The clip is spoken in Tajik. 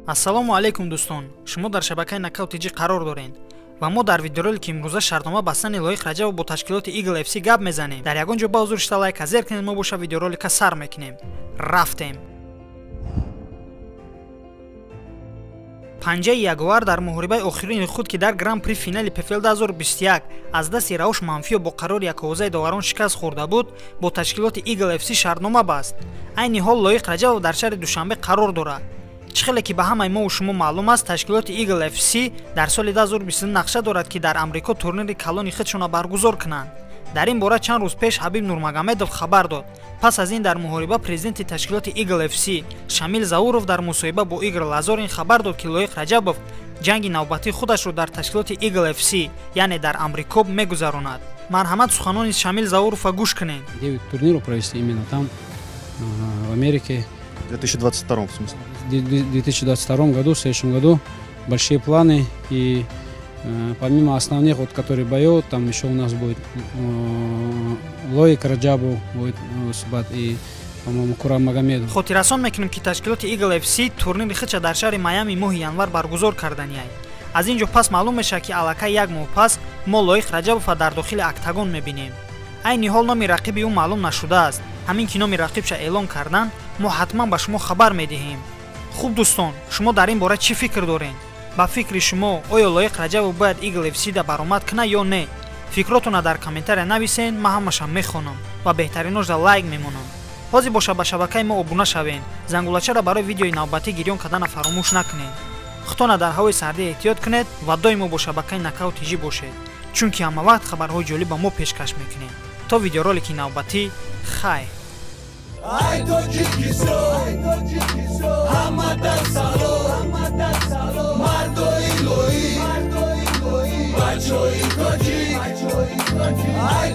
Ассалому алайкум дӯстон, шумо дар шабакаи Нокаут ТЖ қарор доред ва мо дар видеоролики имрӯза шартнома бастани Лоиқ Раҷабов бо ташкилоти Eagle FC гап мезанем. Дар ягон ҷо ба ҳузур шита лайка зер кунед, мо боша видеоролика сар мекунем. Рафтем. Панҷаи ягуар дар муҳорибаи охирини худ, ки дар Гран-при финали ПФЛ 2021 аз дасти Рауш Манфио бо қарори яковозаи доварон шикаст хӯрда буд, бо ташкилоти Eagle FC шартнома баст. Айни ҳол Лоиқ Раҷабов дар шаҳри Душанбе қарор дорад. Чӣ хеле ки ба ҳамаи мову шумо маълум аст, ташкилоти Eagle FC дар соли 2022 нақша дорад, ки дар Амрико турнири калони худшонро баргузор кунанд. Дар ин бора чанд рӯз пеш Ҳабиб Нурмагомедов хабар дод. Пас аз ин дар муҳориба президенти ташкилоти Eagle FC Шамил Зауров дар мусоҳиба бо Игор Лазорин хабар дод, ки Лоиқ Раҷабов ҷанги навбатии худашро дар ташкилоти Eagle FC, яъне дар Амрико, мегузаронад. Марҳамат, суханони Шамил Заурова гӯш кунед. 9 турниров провести именно там, в Америке. В 2022, в смысле? В 2022 году, в следующем году большие планы. И помимо основных, вот, которые боев, там еще у нас будет Лоик Раджабов будет выступать и, по-моему, Курам Магомедов. Хотиррасон мекунем, ки ташкилоти Eagle FC турнири худша дар шаҳри Майами моҳи январ баргузор карданиай. Аз ин ҷо пас маълум мешавад, ки аллакай як моҳ пас мо Лоиқ Раҷабова дар дохили октагон мебинем. Айни ҳол номи рақиби ӯ маълум нашудааст. Ҳамин ки номи рақибша эълон кардан, мо ҳатман ба шумо хабар медиҳем. Хуб дӯстон, шумо дар ин бора чӣ фикр доред? Ба фикри шумо, оё Лоиқ Раҷабов бояд Eagle FC-да баромад кунад ё не? Фикротонро дар комментария нависен, ман ҳамаша мехонам ва беҳтариношда лайк мемонам. Ҳозир боша ба шабакаи мо обуна шавед, зангулачаро барои видеои навбатӣ гирён кардана фаромӯш накунед. Худтонро дар ҳавои сардӣ эҳтиёт кунед ва доимо бо шабакаи Нокаут ТЖ бошед, чунки ҳамавақт хабарҳои ҷолиб ба мо пешкаш мекунем. То видеоролики навбатӣ, хайр. Ай Тоҷикистон, ҳама дар салом, мардои лоиқ, бачаҳои тоҷик. Ай.